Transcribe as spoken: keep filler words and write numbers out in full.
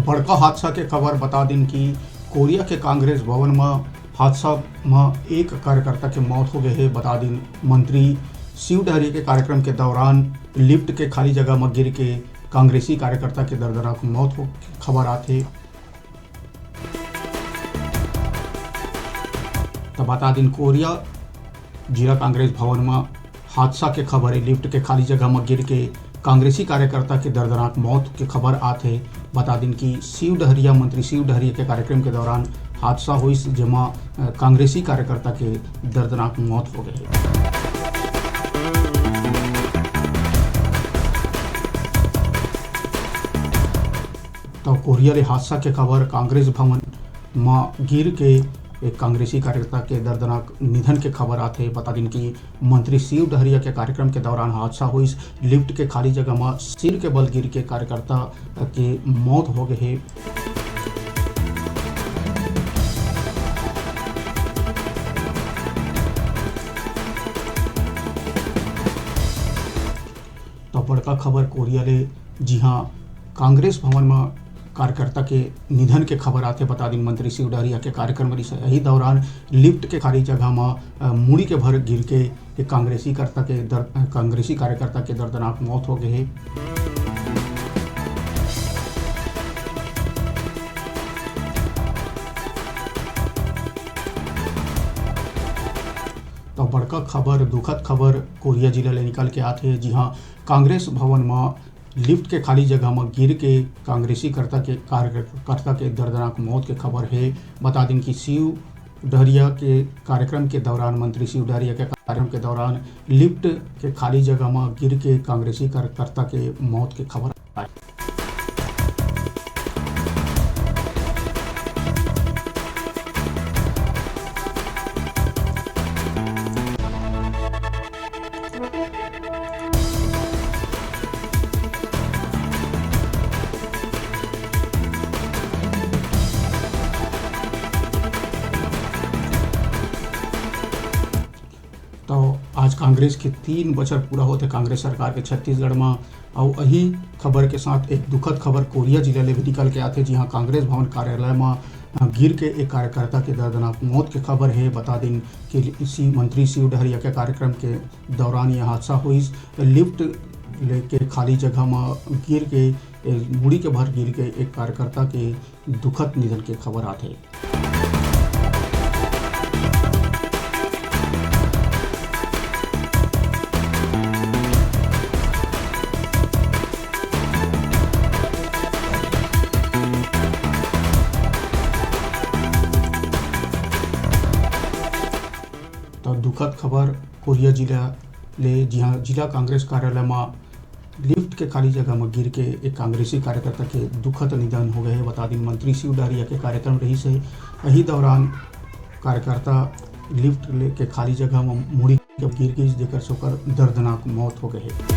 बड़का हादसा के खबर बता दिन कि कोरिया के कांग्रेस भवन म हादसा म एक कार्यकर्ता के मौत हो गए हे। बता दिन मंत्री शिव डहरिया के कार्यक्रम के दौरान लिफ्ट के खाली जगह म गिर के कांग्रेसी कार्यकर्ता के दर्दनाक मौत हो खबर आथे। त बता दिन कोरिया जिला कांग्रेस भवन म हादसा के खबर हे। लिफ्ट के खाली जगह म गिर के कांग्रेसी कार्यकर्ता के दर्दनाक मौत के खबर आत हे। बता दिन कि शिव डहरिया, मंत्री शिव डहरिया के कार्यक्रम के दौरान हादसा होइस, जेमा, अ, कांग्रेसी कार्यकर्ता के दर्दनाक मौत हो गए हे। त कोरिया ले हादसा के खबर, कांग्रेस भवन म गिर के एक कांग्रेसी कार्यकर्ता के दर्दनाक निधन के खबर आथे। बता दिन कि मंत्री शिव डहरिया के कार्यक्रम के दौरान हादसा होइस। लिफ्ट के खाली जगह म सिर के बल गिर के कार्यकर्ता के मौत हो गए हे। तो बड़का खबर कोरिया ले, जिहां कांग्रेस भवन म कार्यकर्ता के निधन के खबर आथे। बता दिन मंत्री शिव डहरिया के कार्यक्रम रिहिस हे। यही दौरान लिफ्ट के खाली जगह म, अ, मुड़ी के भर गिर के एक कांग्रेसी कर्ता के दर-, अ, कांग्रेसी कार्यकर्ता के दर्दनाक मौत हो गए हे। तो बड़का खबर, दुखद खबर कोरिया जिला ले निकल के आथे, जिहां कांग्रेस भवन म लिफ्ट के खाली जगह म गिर के कांग्रेसी कर्ता के, कार्यकर्ता के दर्दनाक मौत के खबर हे। बता दिन कि शिव डहरिया के कार्यक्रम के दौरान, मंत्री शिव डहरिया के कार्यक्रम के दौरान लिफ्ट के खाली जगह म गिर के कांग्रेसी कार्यकर्ता के मौत के खबर आए। तो आज कांग्रेस के तीन बछर पूरा होथे कांग्रेस सरकार के छत्तीसगढ़ म। अउ अही खबर के साथ एक दुखद खबर कोरिया जिला ले भी निकल के आथे, जिहां कांग्रेस भवन कार्यालय म, अ, गिर के एक कार्यकर्ता के दर्दनाक मौत के खबर हे। बता दिन कि इसी मंत्री शिव डहरिया के कार्यक्रम के दौरान यह हादसा होइस। लिफ्ट लेके खाली जगह म गिर के, ए, मुड़ी के भर गिर के एक कार्यकर्ता के दुखद निधन के खबर आथे। तो दुखद खबर कोरिया जिला ले, जिहां जिला कांग्रेस कार्यालय म लिफ्ट के खाली जगह म गिर के एक कांग्रेसी कार्यकर्ता के दुखद निधन हो गए हे। बता दिन मंत्री शिव डहरिया के कार्यक्रम रहिस हे। यही दौरान कार्यकर्ता लिफ्ट ले के खाली जगह म मुड़ी के गिर गइस, जेकर से ओकर दर्दनाक मौत हो गए हे।